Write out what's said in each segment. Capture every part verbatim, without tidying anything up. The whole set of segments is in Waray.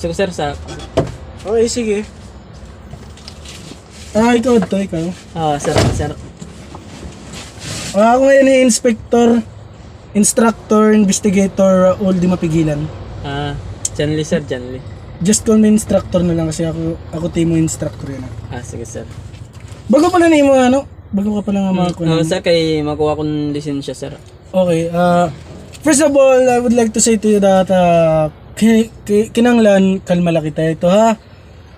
Sige, sir, sa... Okay, sige. Ah, ikaw, ito, ikaw. Ah, sir, sir. Ah, ako ngayon ay inspector, instructor, investigator, Raul Di Mapigilan. Ah, Janly, sir, Janly. Just call me instructor na lang kasi ako, ako timo instructor yana. Ah, sige, sir. Bago pala nimo, ano? Bago ka pala nga mga... Hmm, kuwan. Ah, sir, kay makuha ko an lisensya, sir. Okay, ah, first of all, I would like to say to you that, ah, ki-, ki-, kinahanglan, kalma la kita ito, ha?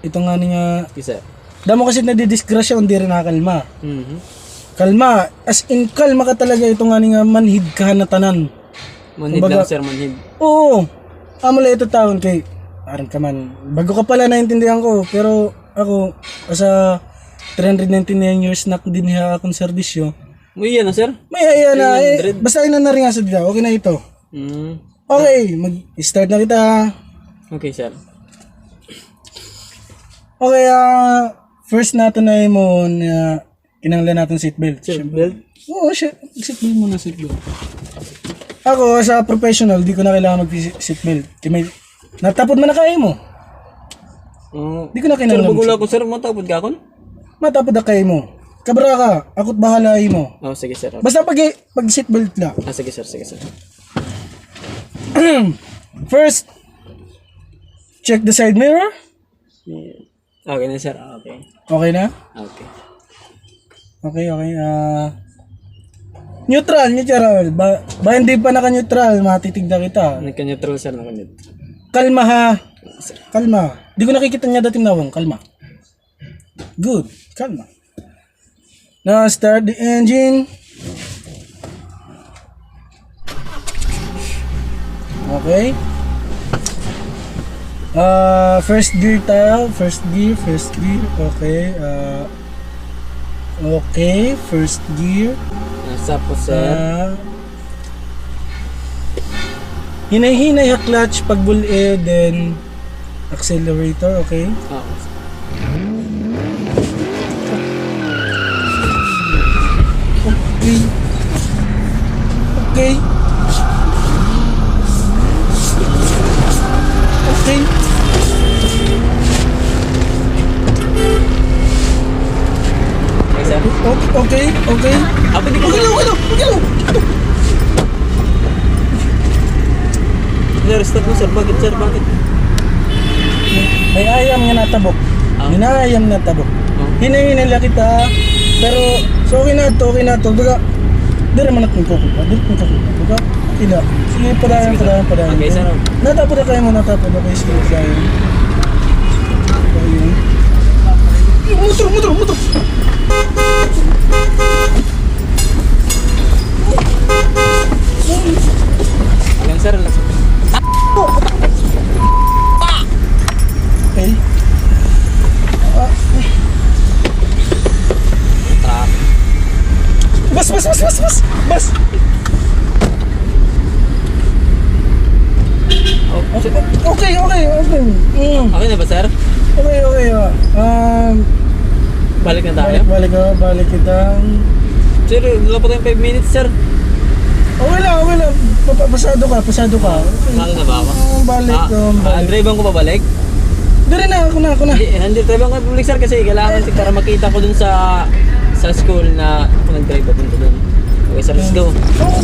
Ito ngani nga, yes, sir, damo kasi nadidisgrasya kon diri nakalma. Mhm. Kalma, as in, kalma ka talaga, ito ngani nga manhid ka ha tanan. Manhid. Kumbaga, lang, sir, manhid. Oo. Amo la ito taon kay, aram ka man, bago ka pala, naintindihan ko, pero ako, as a three hundred ninety-nine years na dinhi ha akon serbisyo. May iya na, sir? May iya na, eh. Three hundred. Basta ina na rin nga sa dida. Okay na ito. Mm. Okay, mag-start na kita. Okay, sir. Okay, ah, first naton na imo na kinahanglan naton seat belt. Seat belt? Oo, si-, seat belt muna, seat belt. Ako, as a professional, di ko na kailangan mag-seat belt. Kay may, natapod man na kay imo. Oo. Di ko na kinahanglan. Sir, bago la ako, sir, matapod ka akon? Matapod na kay imo. Kabra ka, ako't bahala imo. Oh, sige, sir. Basta pag, pag seat belt la. Ah, sige, sir, sige, sir. First, check the side mirror. Yeah. Okay na, sir. Okay. Okay na? Okay. Okay, okay. Ah, neutral, neutral. Ba, ba hindi pa naka-neutral, matitigda kita. Naka-neutral, sir, naka-neutral. Kalma, ha? Sir. Kalma. Di ko nakikita niya dating nawong. Kalma. Good. Kalma. Now, start the engine. Okay. Ah, first gear tayo. First gear, first gear. Okay. Ah, okay, first gear. Nasa po, sir. Ah, hinay-hinay ha clutch pag bul-, eh, then accelerator, okay? Oo. Okay. Okay. Okay. Okay, sir. Okay, okay, okay. Ah, pwede ko... Okay lang, okay lang, okay lang. Sir, stop mo, sir. Bakit, sir? Bakit? May ayam nga natabok. Ah. May ayam nga natabok. Oh. Hinay-hinay la kita. Pero, so, okay na ito, okay na ito. Baga, diri man ako nagkukuha. Diri man ako nagkukuha. Baga, okay na. Sige, padayon, sige, sir, padayon, padayon. Okay, sir. Natapod na kayo mo, natapod. Okay, sige, padayon. Padayon. Motor, motor, motor! Alang, sir, alang. Okay. Ah. Bus, bus, bus, bus, bus. Bus. Oh, okay, okay, okay. Mm. Okay na ba, sir? Okay, okay, oh. Um, balik na tayo? Balik, balik, oh, balik kita. Sir, wala pa tayong five minutes, sir. Okay lang, okay lang. Pa-, pa-, pasado ka, pasado ka. Mahal na ba ako? Oo, balik, ah, oo, balik. Ah, drive-an ko pabalik? Diri na, ako na, ako na. Hindi, hindi, drive-an ko pabalik, sir, kasi kailangan, eh, para makita ko dun sa, sa school na ako nag-drive papunta dun. Okay, sir, let's go. Oo.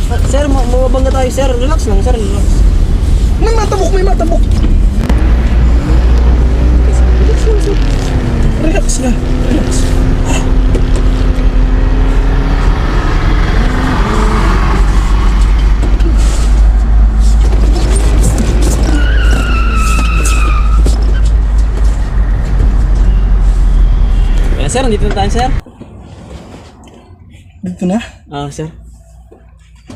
Ah, sir, ma-, mababangga tayo, sir. Relax lang, sir. Relax. May matabok, may matabok. Relax lang, sir. Relax. Relax lang. Relax. Ayan, sir, nandito na tayo, sir. Dito na? Ah, sir.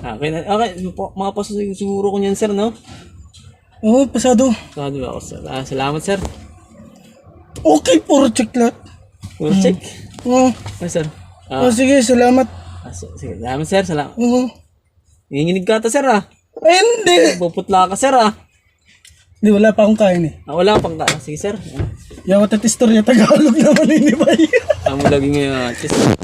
Ah, okay na. Okay, po, makapasok siguro ko niyan, sir, no? Oo, pasado. Pasado ako, sir. Ah, salamat, sir. Okay, puro check lahat. Puro check? Oo. Ah, sir. Ah, sige, salamat. Ah, si-, sige, salamat, sir. Salamat. Oo. Nanginginig ka ata, sir, ah. Ay, hindi. Puputla ka, sir, ah. Hindi, wala pa akong kain, eh. Ah, wala pang ka-, sige, sir. Yawa, ta't istorya Tagalog naman, ini, bay. Amo lagi ngayon, ah, tis-